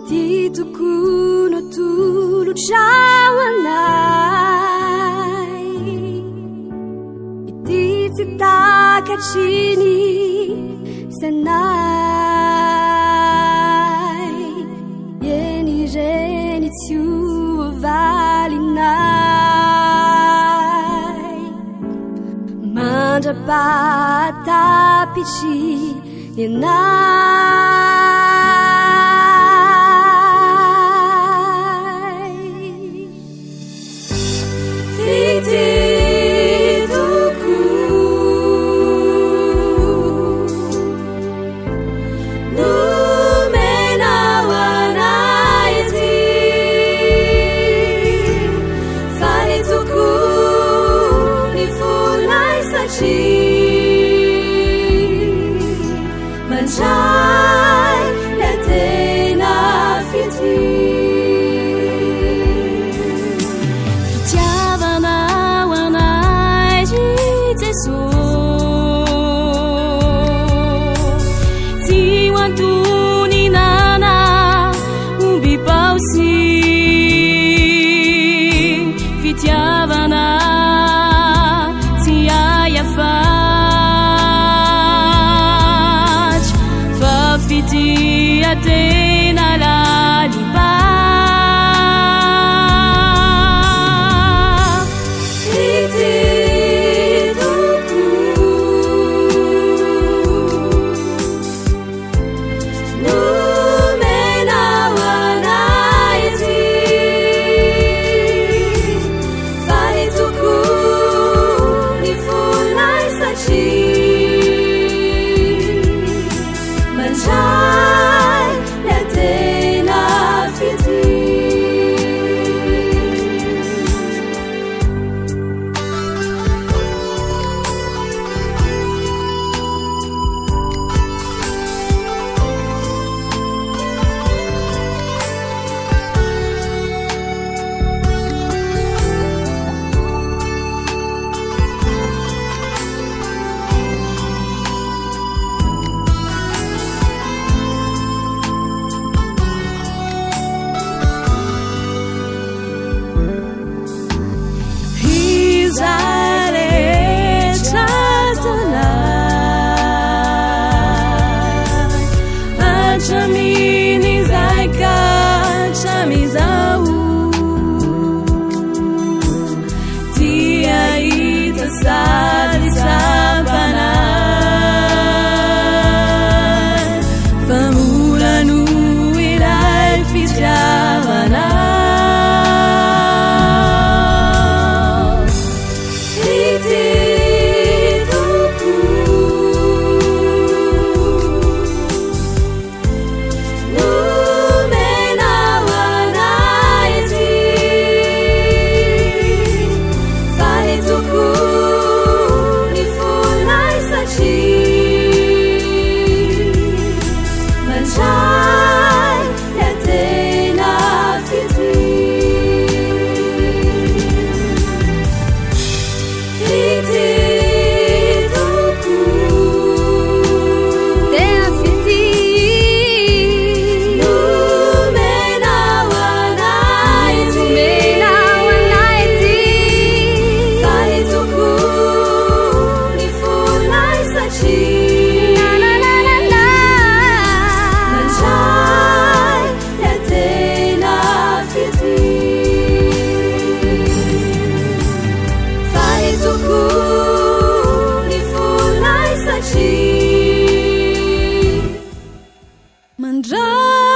Fitia tokoa no atolotrao anay. Fitia tsy takatry ny sainay. Eny ireny tsy ho valinay. Mandra-pahatapitry ny anay. Fitia tokoa nomenao anay ity, faly tokoa ny fonay satria mandray ilay tena fitia. Fitiavana ho anay ry Jesoa, tsy ho antoninana omby paosy. Fitiavana tsy hay afatry, fa fitia tena lalim-pa. Fitia tokoa nomenao anay ity, faly tokoa ny fonay satria mandray ilay tena fitia. Izay rehetra ataonay, hatramin'izay ka hatramin'izao, dia hita sady tsapanay fa mbola noho ilay fitiavanao. Fitia tokoa nomenao anay ity, faly tokoa ny fonay satria mandray ilay tena fitia. Fitia tokoa tena fitia nomenao anay ity, nomenao anay ity, faly tokoa ny fonay satria na na na na mandray ilay tena fitia. Faly tokoa ny fonay satria mandray.